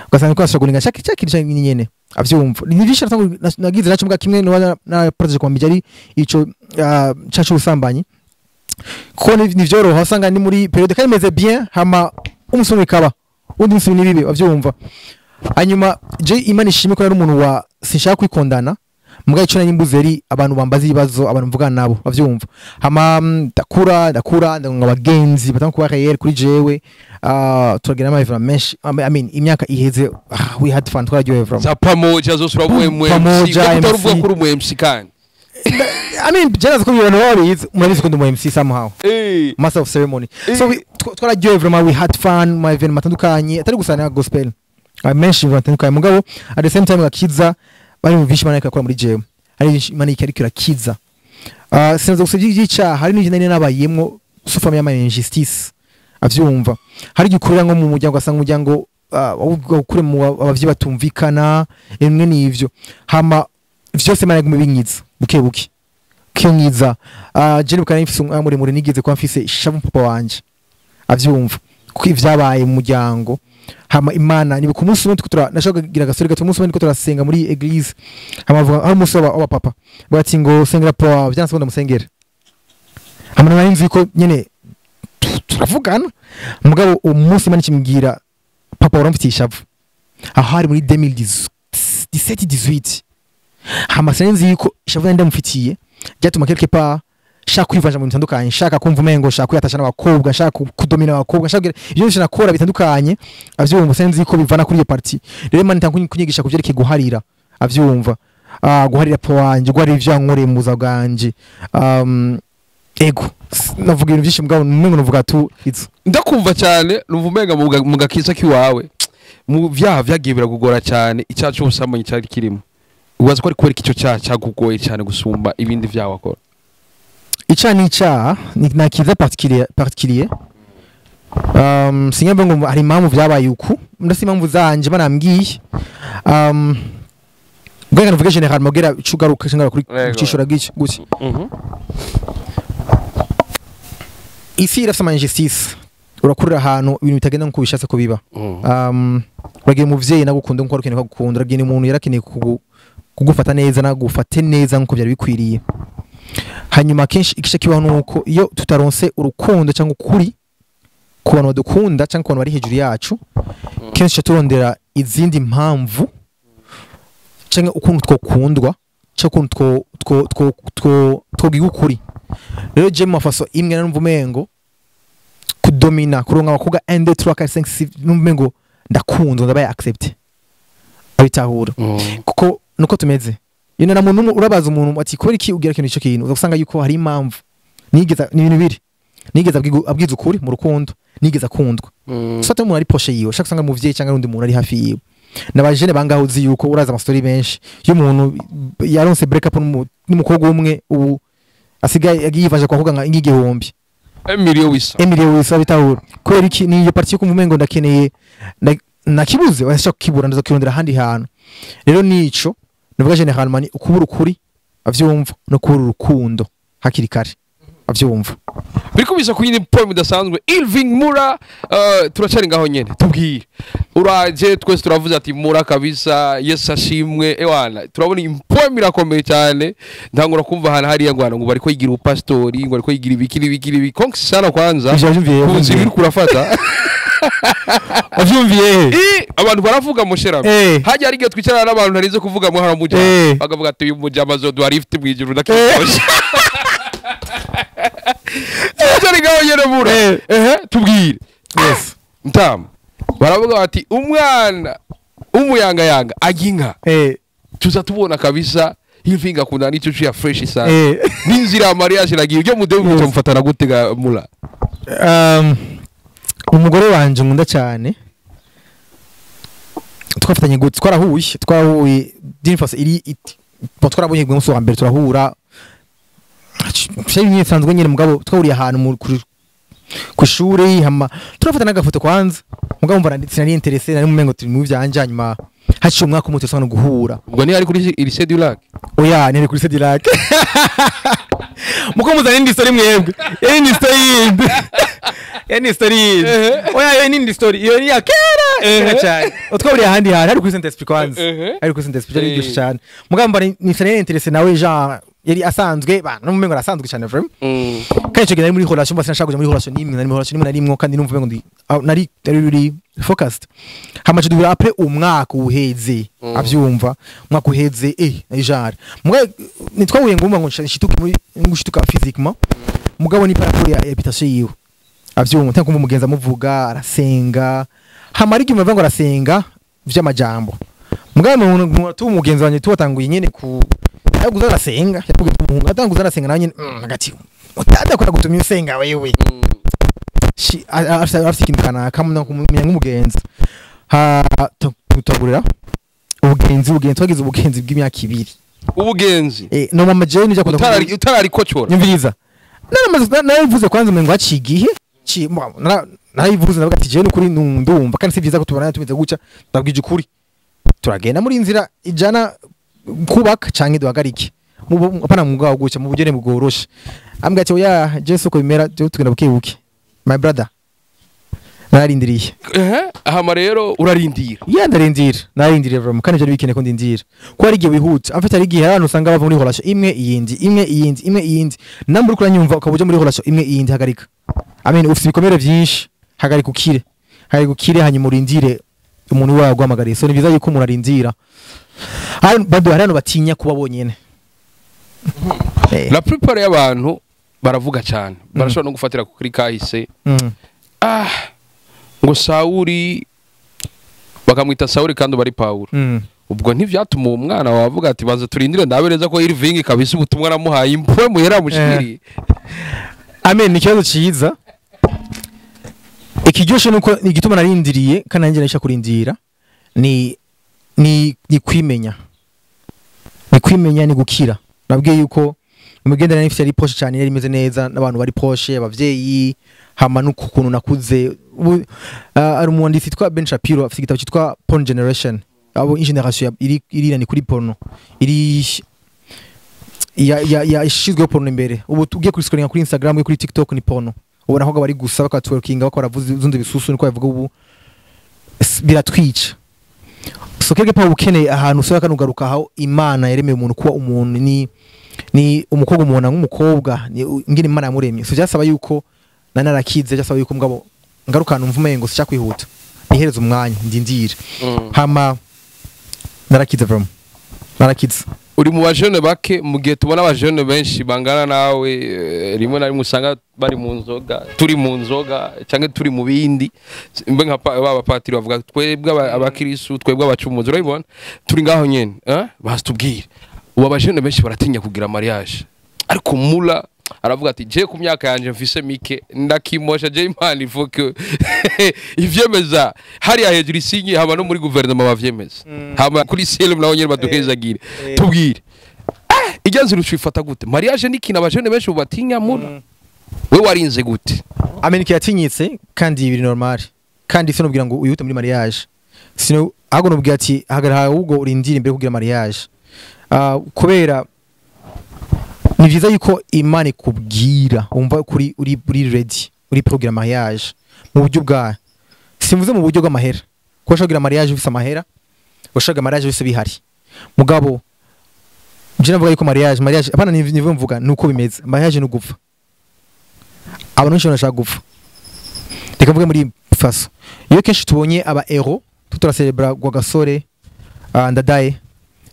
ugasanga niko nashoboye cya cya kintu cyane nyene avyumva. Ni byinshi nagize naco, mbwa kimwe no na projet kwa mbijari ico cacu ubusambanyi, kuko ni vyoroha, usanga ni muri période kandi meze bien, hama umunsi umwe bikaba, undi munsi ni bibi, avyumva. Hanyuma je Imana ishimwe ko nari umuntu wa sinshaka kwikondana, mbwa ico nari mbuze ari abantu bambaza ibibazo, abantu mvugana nabo, bavyumva. Hama ndakura, ndakura, ndonga abagenzi batanga kuba réel kuri jewe, turagira ama événements menshi. I mean, imyaka iheze, we had fun, twararyohewe vraiment. Za Pamoja zose, uravuye mu MC. Pamoja, Ko utaruvuga MC. kuri umu MC kandi? I mean, jewe ko ibintu babizi, murabizi ko ndi umu MC somehow, master of ceremony. So twararyohewe vraiment, we had fun mu événements atandukanye, atari gusa na gospel, menshi atandukanye. Mugabo at the same time gakiza bari mu vyinshi Imana iriko irakora muri jewe, hari byinshi Imana iriko irakiza. Sinzi gusa iby'icyaha, hari n'ibindi nari nabayemwo sous forme y'ama injustice, avyumva. Hari igihe ukurira nko mu muryango, ugasanga umuryango ukure mu abavyeyi batumvikana, imwe n'ivyo. Hama vyose Imana yaguma ibinyiza buke buke kinyiza. Je nibuka nari mfise umwanya muremure nigeze kuba mfise ishavu papa wanje, avyumva, kuko ivyabaye mu muryango. Hama Imana nibuka umunsi umwe turiko nashaka kugira agasore gato, umunsi umwe niko turasenga muri église, hama bavuga hari umunsi w'aba papa, bati ngo sengera papa wawe, byanse ko ndamusengera. Hama nari nzi ko nyene turavugana, mugabo uwo munsi Imana ikimbwira papa waramfitiye ishavu, aho hari muri 2017 18. Hama sinari nzi yuko ishavu nari ndamufitiye ryatuma quelque part shaka kwivanja mu bintu bitandukanye, shaka kumva umengo shaka kwiyatasha n'abakobwa, shaka kudomina abakobwa, shaka kugira ibyo byose nakora bitandukanye, avyumva. Sinzi ko bivana kuri iyo partie. Rero Imana itanga kunyigisha ku vyerekeye guharira, avyumva, guharira po wanje, guharira ivyo yankoreye mu buzima bwanje. Ego navuga ibintu byinshi, mugabo umengo navuga tu izo. Ndakumva cyane, numva umenga mu gakiza kiwawe, mu vyaha vyagiye biragugora cyane, icyaha cy'ubusambanyi cyari kirimo. Ubaza ko ari kubera icyo cyaha cyakugoye cyane gusumba ibindi vyaha wakora? Icyaha ni icyaha, ni nakiza particulier. Sinyambe ngo hari impamvu byabaye uku, ndasi impamvu zanje banambwiye. Bwega navuge général mogera cugaruka cyangwa kuri cishura giki gutya. Isi irafise ama injustice, urakurira ahantu ibintu bitagenda nkuko ubishatse ko biba. Uragira umuvyeyi nagukunda nkuko wari ukeneye ko agukunda, uragira umuntu yarakeneye kugufata neza nagufate neza nkuko byari bikwiriye. Hanyuma kenshi igice kibaho nuko iyo tutaronse urukundo cyangwa ukuri ku bantu badukunda cyangwa ku bantu bari hejuru yacu, kenshi turondera izindi mpamvu cyangwa ukuntu twokundwa cyangwa ukuntu twogiga ukuri. Rero je mu mafaso imwe numva umengo kudomina, kuronka abakobwa 1 2 3 4 5 6, numva umengo ndakunzwe, ndabaye accepté, abitahura, kuko nuko tumeze. Iyo na muntu urabaza umuntu ati kubera iki ugira ikintu ico kintu, uzasanga yuko hari impamvu nigeza, ni ibintu biri nigeza abwiza ukuri mu rukundo, nigeza akundwa. Soit umuntu ari proche yiwe, ushaka usanga umuvyeyi cyangwa undi muntu ari hafi yiwe. N'abajene bangaho uzi yuko uraza amastori menshi y'umuntu yaronse break up n'umukobwa umwe, ubu asigaye yivaje kwa nka 1000. Emilio wisa. Emilio wisa, bitahura. Kubera iki? Ni iyo partie yo kumva umengo ndakeneye nakibuze, washaka kukibura, ndaza kirondera ahandi hantu. Rero nico navuga généralement, ni ukubura ukuri, avyumva, no kubura urukundo hakiri kare, avyumva. Biriko biza ku yindi point idasanzwe. Irving Mura, turacari ngaho nyene. Tubwire, uraje, twese turavuze ati Mura kabisa, Yesu ashimwe. Ewana, turabona impoem irakomeye cyane. Ntangura kumva ahantu hariya ngo bariko yigira upastori, ngo bariko yigira ibiki n'ibiki n'ibiki. Congs sana kwanza Ivyo vyumviye? ku nzira uriko urafata. Wavyumviye he? Abantu baravuga musherame. Hajya hari igihe twicarana n'abantu ntarinze kuvuga muhara muja, bakavuga ati uyu mujama azoduha lift mw'ijuru, ndakikosha. Cyari ngaho nyene mura. Ehe, tubwire. Yes. Mtama, baravuga bati umwana umuyangayanga ajya inka. Tuza tubona kabisa Irving akunda n'icucu ya fresh sana. N'inzira ya mariage iragiye ujye mudebu. Mufatana gute ga mura? Umugore wanje nkunda cyane twafatanye gute? Twarahuye d'une façon iri bon, twarabonye umunsi wa mbere turahura, cyari nsanzwe nyine, mugabo twahuriye ahantu ku ishuri, hama turafatana n'agafoto kwanza, mugabo mbona sinari intéressé, nari mumengo turi mu vyanje. Hanyuma haciye umwaka umwe tusanga no guhura. Ubwo ni ari kuri lycée du Lac? Oya, nari kuri Cedilac. Muko muzana indi story mwebwe. Iyo ni story yindi. Iyo ni story yindi. Oya, iyo ni indi story. Iyo ni ya kera. Kera cyane. Twahuriye ahandi hantu, hari kuri Saint Esprit kwanza. Hari kuri Saint Esprit, byari biryoshye cyane. Mugabo mbona ni sinari intéressé nawe, Jean yari asanzwe, ba no mumengo arasanzwe cyane vraiment. Kandi icyo gihe nari muri relation, mbona sinashaka kuja muri relation n'imwe, nari muri relation n'imwe narimwo, kandi numva umengo ndi nari really focused. Hama duhura après umwaka uheze, avyumva umwaka uheze, genre mugabo nitwahuye ngumva ngo nshituke muri ngushituka physiquement, mugabo ni par rapport ya réputation yiwe, avyumva ntango kumva umugenzi amuvuga arasenga, hama ariko ngo arasenga vy'amajambo, mugabo mu tu umugenzi wanje tuwatanguye nyene ku yaguze arasenga, yavuga umuhungu atanguze arasenga nawe nyene, agati utada kora gutumya usenga wewe. Afise ikintu kanaka kumenya nk'umugenzi, ha tutagurira ubugenzi, twagize ubugenzi bw'imyaka 2. Ubugenzi? No mama jewe nijya kunda. Utararikocora? Nyumviriza, naramaze narabivuze kwanza umengo haciye igihe narabivuze, ndavuga ati jewe nukuri ndumva kandi si byiza ko tubana tumeze gutya, ndabwije ukuri, turagenda muri inzira ijana kubaka canke duhagarike apana mwuga gutya mu bugene bworoshe. Ambwira ati oya, jewe soko bimera, jewe tugenda buke buke, my brother, nararindiriye. Ehe, hama rero urarindira? Yeah, ndarindira, narindiriye vraiment, kandi byari bikeneye ko ndindira, ko hari igihe wihuta. En fait, hari igihe abantu usanga bava muri relation imwe iyindi, imwe iyindi, imwe iyindi. Namba uriko uranyumva ukaba uja muri relation imwe iyindi, hagarika. I mean, ufite ibikomere byinshi, hagarika ukire, hagarika ukire, hanyuma urindire umuntu wawe aguhamagariye. So ni byiza yuko umuntu arindira. Hari bado hari abantu batinya kuba bonyene. La plupart y'abantu baravuga cyane, barashobora no gufatira kuri kahise. Ah, ngo Sawuri bakamwita Sawuri kandi bari Pawulo. Ubwo ntivyatuma uwo mwana wavuga ati banza turindire ndabe neza ko Irving kabisa ubutumwa namuhaye impwe mu yaramushikiriye? Amen, ni ikibazo cyiza. Ikiryoshe nuko igituma narindiriye kandi nanjye narisha kurindira ni kwimenya, ni kwimenya, ni gukira. Nabwiye yuko imigenderanire ifite ari proche cyane, yari imeze neza n'abantu bari proche, abavyeyi, hama n'ukuntu nakuze. Hari umwanditsi witwa Ben Shapiro, afite igitabo cyitwa Porn Generation, abo generation iri ni kuri porno, iri ya ishizweho porno imbere. Ubu tugiye kuri scrolling kuri Instagram, kuri TikTok, ni porno ubona ko bari gusa bakatwerkinga, bakora zundi bisusu, niko bavuga. Ubu biratwica. So quelque part ukeneye ahantu usaba kanugaruka aho Imana yaremeye umuntu kuba umuntu, ni umukobwa, umuntu nk'umukobwa, ni ingene Imana yamuremye. So byasaba yuko narakize, byasaba yuko mugabo ngarukana umvume ngo sica kwihuta, nihereza umwanya ndindira. Hama narakize vraiment, narakize. Uri mu bajene bake, mu gihe tubona abajene benshi bangana nawe, rimwe na rimwe usanga bari mu nzoga, turi mu nzoga cyangwa turi mu bindi, mbe nka ba bapatiri bavuga twebwe abakirisu, twebwe abacumuzi, urabibona turi ngaho nyene, eh basitubwire. Ubu abajene benshi baratinya kugira mariage, ariko mula aravuga ati je ku myaka yanje mfise mike ndakimosha, je Imana ivuke ivyemeza hariya hejuru isinye, haba no muri guverinoma bavyemeza, haba kuri CLM naho nyene baduhezagire. Tubwire, ijya nzira ucifata gute? Mariage ni ikintu abajene benshi ubu batinya. Mura we warinze gute? Amerika yatinyitse kandi biri normal, kandi sinubwira ngo uyihute muri mariage, sino ahubwo nubwira ati hagarara ahubwo urindire imbere kugira mariage. Kubera ni byiza yuko Imana ikubwira wumva kuri uri ready, uri kugira mariage mu buryo bwa, simvuze mu buryo bw'amahera, kuko ushobora kugira mariage ufise amahera, ushobora kugira mariage ufise bihari, mugabo je navuga yuko mariage apana nivuye mvuga nuko bimeze, mariage ni ugupfa. Abantu benshi barashaka gupfa. Reka mvuge muri Faso iyo kenshi tubonye aba héros, tuturacelebra Rwagasore, Ndadaye,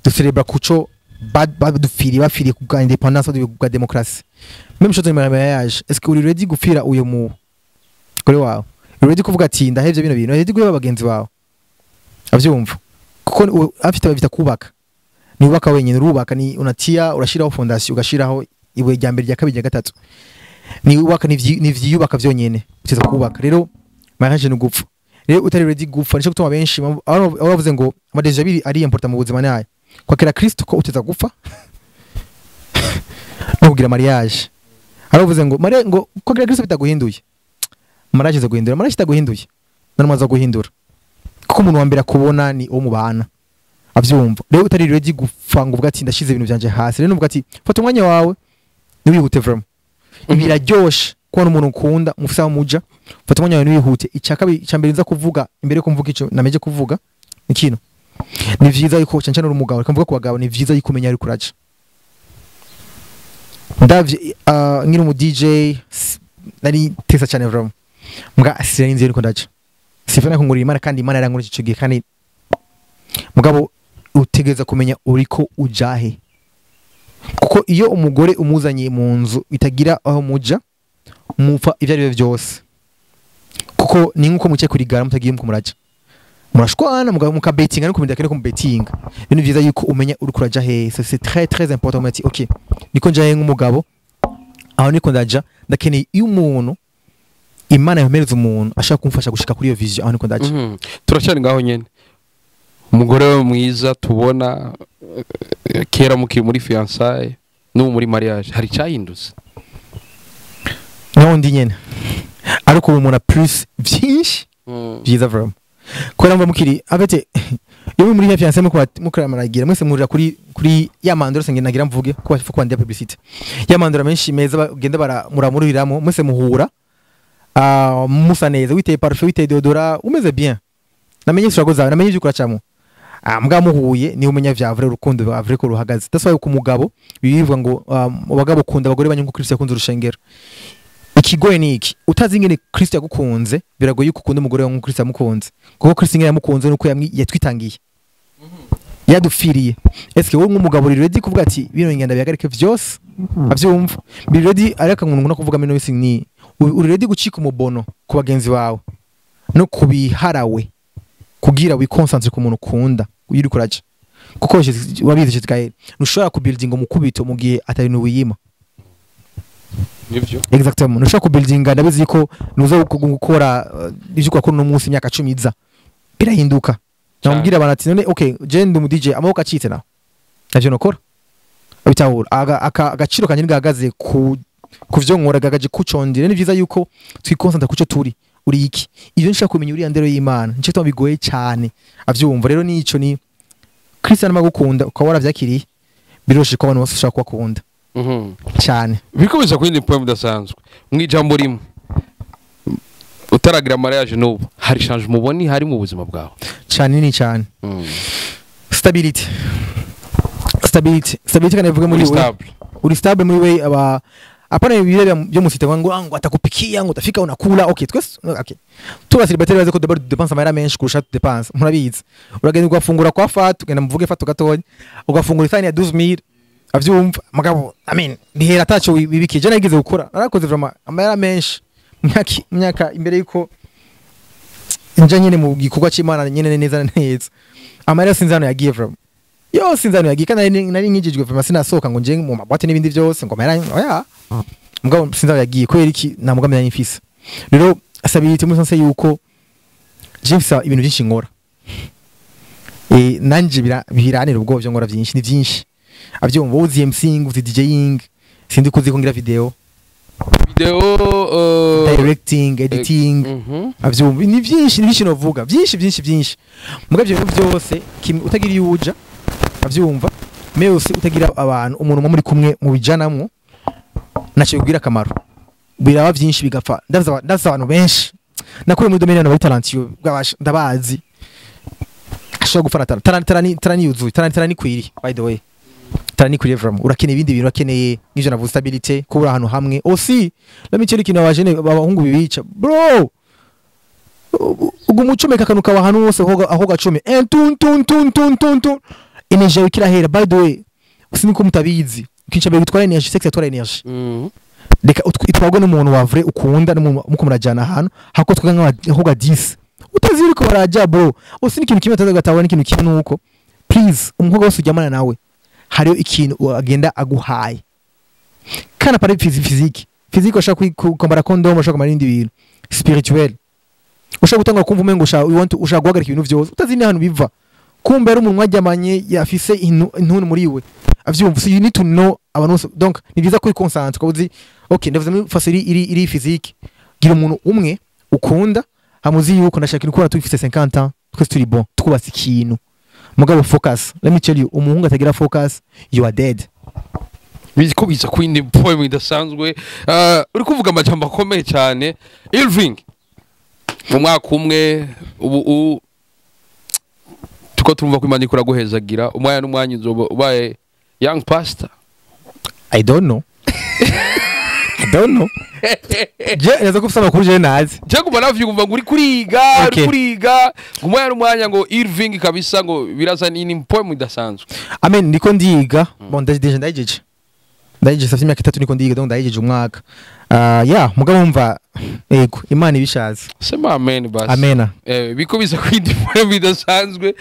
ducelebra kuco badupfiriye, bapfiriye ku bwa indépendance, ku bwa démocratie. Même chose mu mariage. Est-ce que uri ready gupfira uyo mugore wawe? Uri ready kuvuga ati ndahevye bino bintu? Uri ready guheba bagenzi bawe? Avyumva kuko afite bavita kubaka, ni ubaka wenyine, urubaka ni unatia, urashiraho fondation, ugashiraho ibuye rya mbere, rya kabiri, rya gatatu. Ni ubaka, ni vyiyubaka vyonyene, uteza kubaka. Rero mariage ni gupfa. Rero utari ready gupfa, nico gutuma benshi aho bavuze ngo ama décisions abiri ari important mu buzima nayo: kwakira Kristo ko uteza gupfa no kugira mariage. Aravuze ngo mare ngo kwakira Kristo bitaguhinduye, mariage iza guhindura. Mariage itaguhinduye, none guhindura, kuko umuntu wa mbere akubona ni uwo mubana. Avyumva rero utari ready gupfa ngo uvuga ati ndashize ibintu byanje hasi. Rero nuvuga ati fata umwanya wawe, ntiwihute vraiment. Biraryoshe kubona umuntu ukunda mufise aho muja. Fata umwanya wawe, ntiwihute. Icya kabiri, icya mbere nza kuvuga imbere yuko mvuga ico nameje kuvuga ni kino: ni vyiza yuko cyane cyane uri umugabo, reka mvuga ku bagabo, ni vyiza yuko umenya ariko uraja. Ndavye nkiri umu DJ, nari tesa cyane vraiment, mbwa sinari nzi ariko ndaja sifana kungurira Imana, kandi Imana yarangurije ico gihe. Kandi mugabo utegereza kumenya uriko ujahe, kuko iyo umugore umuzanye mu nzu itagira aho muja, mupfa ibyo ari byo byose, kuko ni nkuko muke kurigara mutagiye muko muraja, murashwana, mukabetinga, ariko mudakene kumubetinga. Ibintu byiza yuko umenya uriko uraja hehe. So c'est très très important umenya ati okay, niko njahe nk'umugabo, aho niko ndaja, ndakeneye iyo umuntu Imana yomereza, umuntu ashaka kumfasha gushika kuri iyo vision, aho niko ndaja. Turacyari ngaho nyene. Umugore we mwiza tubona kera mukiri muri fiançailles n'ubu muri mariage, hari icyahindutse? Naho ndi nyene, ariko ubu umuntu plus vyinshi vyiza vraiment, kubera mva mukiri afite iyo muri fiancé mukuramaragira mwese muhurira kuri ya mandoro senge nagira mvuge ko bafa kwandika publicité ya mandoro menshi meza, bagenda bara muramururiramo mwese, muhura musa neza, witeye parfum, witeye déodorant, umeze bien, namenye struggle zawe, namenye ivyo uracamo. Mbwa muhuye niho umenya vya vrai urukundo rwa vrai ko ruhagaze. That's why ku mugabo bivuga ngo abagabo kunda abagore banyu nkuko Kristo yakunze urushengero. Ikigoye ni iki? Utazi ingene Kristo yagukunze, biragoye yuko ukunda umugore wawe nkuko Kristo yamukunze, kuko Kristo ingene yamukunze nuko yatwitangiye, yadupfiriye. Eske wowe nk'umugabo uri ready kuvuga ati bino ngenda bihagarike vyose? Avyumva biri ready, ariko nkuntu no kuvuga mino ni uri ready gucika umubono ku bagenzi bawe no kubiharawe kugira wiconcentre ku muntu ukunda iyo uriko uraja, kuko wabizi Gaël, ntushobora kubuildinga umukubito mu gihe atari wiyima. Nivyo. Exactement, ntushobora kubuildinga. Ndabizi ko nuza gukora ivyo ukora uno munsi, imyaka 10 iza birahinduka. Namubwira abantu ati none okay, je ndi umu DJ, amaboko acitse naho navyo nokora abitahura. Agaciro kanje ntigahagaze ku vyo nkora, gahagaze kucondera. Ni vyiza yuko twiconcentra kuco turi. Uri iki? Ivyo nshaka kumenya uriya ndero y'Imana, nico gituma bigoye cyane. Avyumva rero nico ni Christian magukunda ukaba waravyakiriye, biroshe ko abantu bose ushaka kubakunda cyane. Bikomeza ku yindi point mudasanzwe. Mu ijambo rimwe, utaragira mariage n'ubu, hari change muboni hari mu buzima bwawe? Cyane, nini cyane. Stability, stability, stability. Kandi bivuge muri Uri we stable. Uri stable muri we. Aba apana ibire byo musite ngo atakupikia, ngo utafika unakula. Okay, twese okay tuba célibataire, bazi ko d'abord dépense amahera menshi kurusha tu dépense. Murabizi, uragenda ugafungura kwa Fatu, ugenda muvuge Fatu gatonya, ugafungura isahani ya 12000. Avyumva mugabo, I mean, bihera ataco wibikiye. Je nagize gukora, narakoze vraiment amahera menshi mu myaka imbere yuko nja nyene mu gikorwa c'Imana nyene neza na neza. Amahera sinzi hano yagiye vraiment, yo sinzi hano yagiye. Kandi nari nkijijwe vraiment, sinasohoka ngo nje mu maboîte n'ibindi byose ngo amahera oya. Mugabo sinzi aho yagiye. Kubera iki? Nta mugambi nari mfise. Rero stabilité muri sense yuko je mfise ibintu byinshi nkora, nanje biranira ubwoba byo nkora byinshi, ni byinshi. Avyumva uzi MCing, uzi DJing, sindi kuzi ko ngira video. Video. Directing, editing. Avyumva ni byinshi, ni byinshi novuga, byinshi byinshi byinshi. Mugabo ibyo bintu byose utagira iyo uja, avyumva mais utagira abantu, umuntu umwe muri kumwe mu bijanamwo, ntacyo bibwira akamaro. Biraba byinshi bigapfa. Ndavuze abantu benshi nakuriye muri domaine, abantu bari talentueux bwabasha, ndabazi, ashobora gufana talent. Talent, talent, talent yuzuye, talent, talent ikwiriye. By the way, talent ikwiriye vraiment. Urakeneye ibindi bintu, urakeneye nk'ivyo navuze, stabilité, kubura ahantu hamwe. Aussi let me tell you ikintu abajene abahungu bibica, bro. Uguma ucomeka akantu kawe ahantu hose aho gacome tun tun tun tun tun tun, énergie yawe kirahera. By the way, siniko mutabizi, ikintu mbere gitwara énergie, sex yatwara énergie. Reka itwarwe n'umuntu wa vrai ukunda, n'umuntu muko murajyana ahantu hako twaga nk'abakobwa 10 utazi uriko barajya, bro. Usi n'ikintu kimwe utazi gatahura, n'ikintu kimwe nuko, please, umukobwa wese uryamana nawe hariyo ikintu agenda aguhaye kana pari physique. Physique ushaka kwambara condom, ushaka kwambara ibindi bintu spirituel, ushaka gutanga kumva umengo ushaka, you want to, ushaka guhagarika ibintu vyose utazi n'ahantu biva, kumbe ari umuntu mwaryamanye yafise intuntu muri we avyumva. So you need to know abantu bose. Donc ni byiza kuri concentre ukavuga uzi, okay, ndavuze muri façon iri physique, gira umuntu umwe ukunda, hamuzi yuko ndashaka ikintu kubona tufise 50 ans, twese turi bon, twubatse ikintu. Mugabo focus, let me tell you, umuhungu atagira focus, you are dead. Ko biza ku yindi poem idasanzwe. Uri kuvuga amajambo akomeye cyane, Irving. Mu mwaka umwe ubu tuko turumva ko Imana ikora guhezagira umwanya n'umwanya, uzoba ubaye young pastor. I don't know, I don't know. Je naza kufisa amakuru je nazi. Je guma navyumva ngo uri kuriga, uri kuriga ngo umwanya n'umwanya, ngo Irving kabisa, ngo biraza ni poem idasanzwe. I mean, ndiko ndiga. Bon, déjà ndayijeje safite imyaka 3 niko ndiga, donc ndayijeje umwaka. Yeah, mugabo wumva yego, Imana ibishaze. Sema amen basi. Amena. Biko biza ku yindi poem idasanzwe.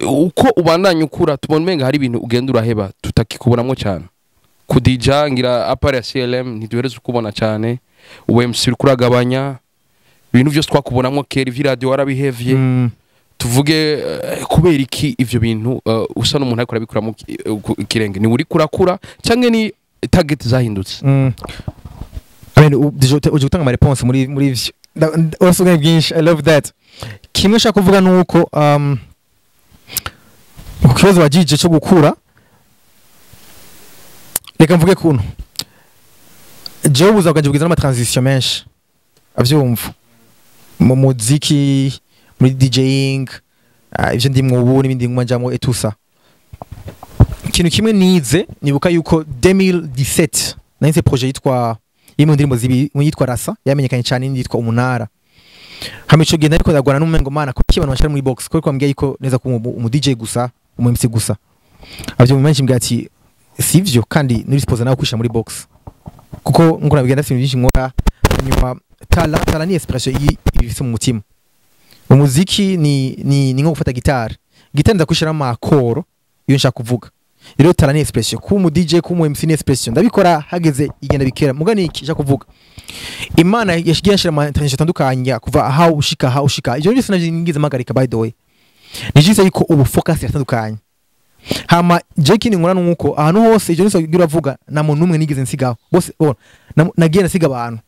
Uko ubandanya ukura, tubona umenga hari ibintu ugenda uraheba, tutakikubonamo cyane. Kudija ngira à part ya CLM ntiduhereze ukubona cyane. Ubu MC uri kuragabanya ibintu byose twakubonamo kera, ivy'iradio warabihevye. Tuvuge kubera iki ivyo bintu usa n'umuntu ariko arabikuramo ikirenge? Ni uri kurakura canke ni target zahindutse? I mean, déjà uje gutanga ama réponse muri ivyo. Urasugaye byinshi, I love that. Kimwe nshaka kuvuga nuko ku kibazo wagije cyo gukura, reka mvuge kuno: jewe ubuzima bwanjye bugizwe n'ama transition menshi, avyumva, mu muziki, muri DJing, ivyo ndimwo ubu n'ibindi nguma njamwo et tout ça. Ikintu kimwe nize, nibuka yuko 2017 nahise projet yitwa imwe mu ndirimbo zibiri, imwe yitwa Rasa yamenyekanye cyane, indi yitwa Umunara. Hama ico gihe nariko ndagwana n'umengo mana kuki abantu bashira muri box, kuko kwambwiye yuko neza ko umu DJ gusa, umu MC gusa avyo mu menshi, mbwiye ati sivyo, kandi nuri supposé nawe kwishira muri box, kuko nkuko nabigenda ndafite ibintu byinshi nkora. Hanyuma tala ni inspiration iyi ibifise mu mutima. Umuziki ni nko gufata gitari, gitari ndakwishiramo amakoro iyo nshaka kuvuga. Rero tala ni expression, kuba umu DJ, kuba umu MC ni expression, ndabikora hageze igenda bikera. Muga ni iki nshaka kuvuga? Imana yashigiye yashira ama transition atandukanye kuva aha ushika aha ushika. Ivyo byose navyo ngize mpagarika. By the way, ni juste yuko ubu focus yatandukanye. Hama je kindi nkora nuko ahantu hose ivyo nise uravuga, nta muntu n'umwe nigeze nsigaho bose. Bona nagiye nasiga abantu,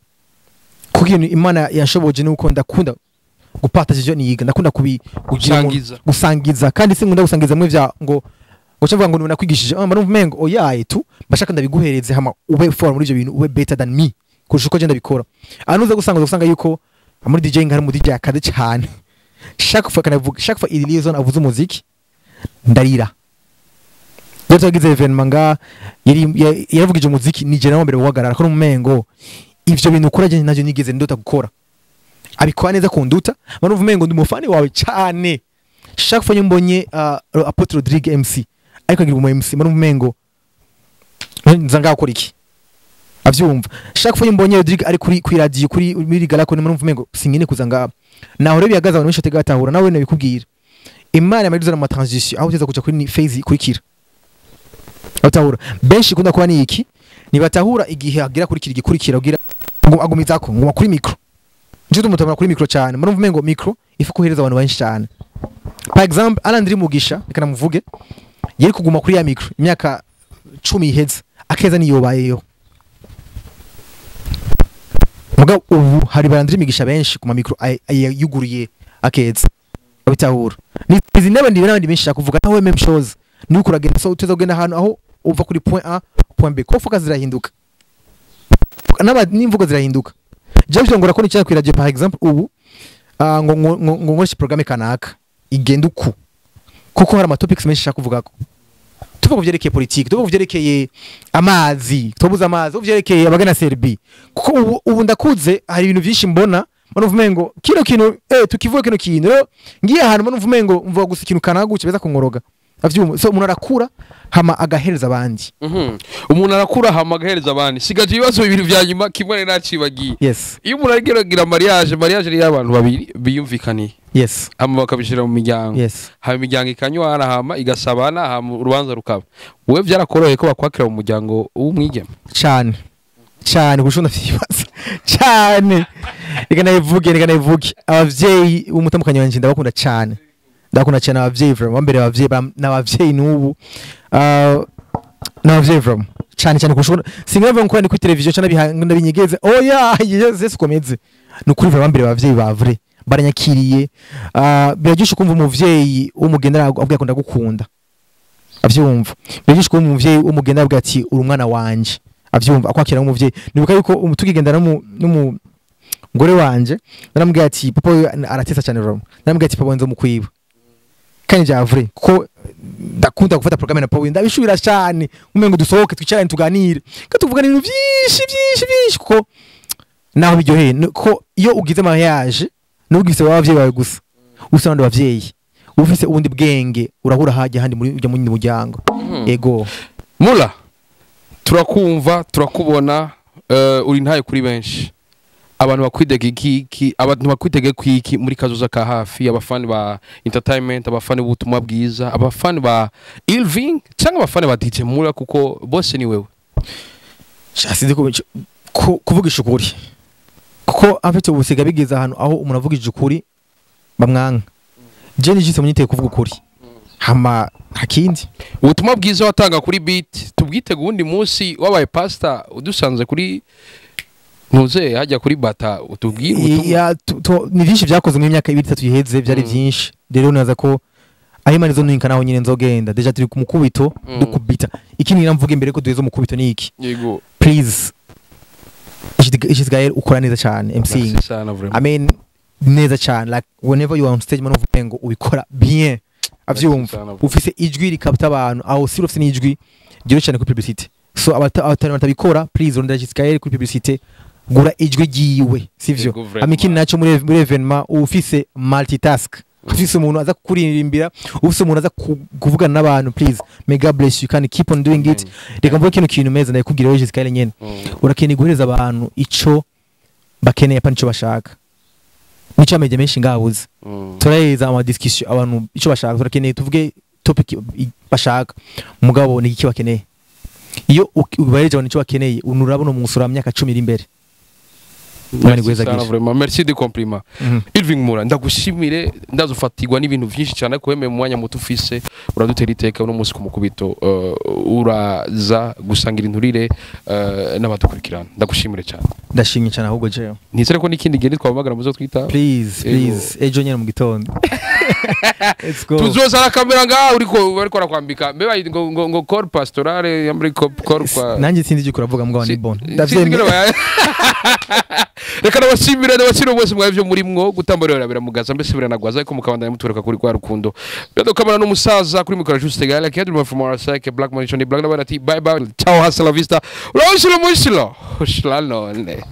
kuko ikintu Imana yanshoboje nuko ndakunda gupartage ivyo niga, ndakunda kubi kugira Gusangiza. Gusangiza, kandi sinkunda gusangiza mwe vya ngo ngo ngo nakwigishije, ah, mba umengo oyaye tu, bashaka ndabiguhereze, hama ube fort muri ivyo bintu, ube better than me kurusha uko je ndabikora. Ahantu uza gusanga yuko muri DJing hari mu DJ akaze cyane. Chaque fois kanavuga, chaque fois Ilizon avuze umuziki, ndarira. Rero twagize événement nga yari yaravugije umuziki, ni je nawe mbere guhagarara ko n'umengo ivyo bintu ukora je navyo nigeze ndota gukora, abikora neza kunduta. Mba numva umengo ndi umufani wawe cyane. Chaque fois mbonye Apotre Rodrigue MC ariko agira umu MC, mba numva umengo nza ngakora iki, avyumva. Chaque fois mbonye Rodrigue ari kuri radio, kuri muri Galako, mba numva umengo sinkine kuza ngaha. Naho rero bihagaze, abantu benshi batega batahura nawe nabikubwira. Imana yamariza mu transition aho uteza kuja kuri ni phase ikurikira. Batahura benshi kunda kuba ni iki, nibatahura igihe agira kurikira igikurikira ugira ngo agumizako nguma kuri micro. Nje tumutamara kuri micro cyane, murumva umengo micro ifu kuhereza abantu benshi cyane. Par exemple, Alandri Mugisha, reka namuvuge, yari kuguma kuri ya micro imyaka 10 iheze, akeza niyobayeyo. Mugabo ubu hari barandri Migisha benshi ku ma micro yuguruye akeza babitahura. Ni izi n'abandi benshi kuvuga nawe, même chose ni uko uragenda. So uteza kugenda ahantu aho uva kuri point A point B, ko focus zirahinduka n'aba n'imvugo zirahinduka. Jewe ngora ko nicara kuri radio, par exemple, ubu ngo nkoreshe programme kanaka igenda uku, kuko hari ama topics menshi nshaka kuvugako. Tuvuga ku vyerekeye politiki, tuvuga ku vyerekeye amazi, tubuze amazi, ku vyerekeye abagana Serbie, kuko ubu ndakuze, hari ibintu byinshi mbona. Manumva umengo kino kintu, tukivuga kino kintu rero, ngiye ahantu manumva umengo mvuga gusa ikintu kanaguce beza kunkoroga. Avyumva? So umuntu arakura hama agahereza abandi. Umuntu arakura hama agahereza abandi. Sigaje ibibazo bibiri vya nyuma, kimwe nari nacibagiye. Yes. Iyo umuntu ariko aragira mariage, mariage ni y'abantu babiri biyumvikaniye, hama bakabishira mu miryango, hama imiryango ikanywana, hama igasabana, hama urubanza rukaba. Wowe vyarakoroheye ko bakwakira mu muryango w'umwigeme? Cyane cyane, kuko ndavyibaza cyane. Reka nayivuge, abavyeyi b'umutamukanyi wanje ndabakunda cyane, ndabakunda cyane abavyeyi vraiment. Bambere abavyeyi n'abavyeyi n'ubu. Ah, n'abavyeyi vraiment cyane cyane, kuko singavuga ngo ndi kuri televiziyo cyane ndabinyegeze. Oya, yes, komeze, ni ukuri vraiment, bambere abavyeyi ba vrai baranyakiriye. Ah, biraryoshe kumva umuvyeyi w'umugendera abwira ko ndagukunda, avyumva. Biraryoshe kumva umuvyeyi w'umugendera abwira ati uri umwana wanje, avyumva, akwakira nk'umuvyeyi. Nibuka yuko tukigendana n'umugore wanje, naramubwiye ati papa we aratesa cyane vraiment. Naramubwiye ati papa nzo mukwiba, kandi bya vrai, kuko ndakunda gufata programme na papa we, ndabishubira cyane, umengo dusohoke twicarane tuganire, kandi tuvugana ibintu byinshi byinshi byinshi, kuko naho biryoheye ko iyo ugize mariage ntugise abavyeyi bawe gusa, ufise abandi bavyeyi, ufise ubundi bwenge, urahura hajya handi muri ujya mu yindi muryango. Ego. Mula, turakumva, turakubona, uri ntaye kuri benshi. Abantu bakwitege iki? Abantu bakwitege kwiki muri kazoza ka hafi? Abafani ba entertainment, abafani b'ubutumwa bwiza, abafani ba Irving cyangwa abafani ba DJ Mula, kuko bose ni wewe. Sha, sinzi ko kuvugisha ukuri, kuko afite ubusiga bigeze ahantu aho umuntu avugije ukuri bamwanka. Je nijise munyiteye kuvuga ukuri, hama ntakindi. Ubutumwa bwiza watanga kuri beat tubwitege uwundi munsi wabaye pastor, udusanze kuri ntuze hajya kuri bata utubwire ubutumwa. Ya, ni byinshi byakozwe mu myaka 2 3 iheze, byari byinshi. Rero naza ko aho Imana izoninka naho nyine nzogenda. Déjà turi ku mukubito, dukubita. Ikindi ngira mvuge imbere ko duheze umukubito ni iki: please, Ishizgael, ukora neza cyane MC. Merci sana vraiment. I mean, neza cyane, like whenever you are on stage, man, uvuga ngo ubikora bien, avyumva. Sana. Ufise ijwi rikapta abantu, aho si ufise n'ijwi ryoroshye cyane kuri publicity. So abatari batabikora, please rondera Ishizgael kuri publicity, gura ijwi ryiwe, sivyo? Yego, vraiment. Amikini naco muri événement ufise multitask, ufise umuntu aza kukuririmbira, ufise umuntu aza kuvugana n'abantu. Please, may God bless you, kandi keep on doing it. Reka mvuge kino kintu meza ndakubwira wewe Jessica nyene. Urakeneye guhereza abantu ico bakeneye, apana ico bashaka. Nico ameje menshi ngabuze. Turaheza ama discussion, abantu ico bashaka. Turakeneye tuvuge topic bashaka, mugabo ni iki bakeneye? Iyo ubahereje abantu ico bakeneye, unurabona umusura mu myaka 10 iri imbere. Imana Merci iguheze sana agisha. vraiment, merci de compliment. Irving Mura, ndagushimire. Ndazofatirwa n'ibintu byinshi cyane ko wemeye mu mwanya muto ufise uradutera iteka uno munsi ku mukubito, uraza gusangira inturire n'abadukurikirana. Ndagushimire cyane. Ndashimye cyane ahubwo jewe. Nizere ko n'ikindi gihe nitwabamagara muzo twita. Please. Ego. Please, ejo nyene mu gitondo, let's go. Tuzozana kamera ngaha uriko bariko barakwambika mbe bayita ngo corps pastorale yambari corps kwa Nanjye sinzi icyo uravuga, mugabo ni bon. Sinzi Ndavyemeye. ingene reka ndabashimire bose mwari byo murimwo gutambarira biramugaza mbese biranagwaza, ariko mukabandanya mutureka kuri kwa rukundo. Bado kamera n'umusaza kuri mikoro Juste Gala Kedro from Arasake Black Money Johnny Black. Ndabona ati bye bye, ciao, hasta la vista, urashilo mushilo ushila none.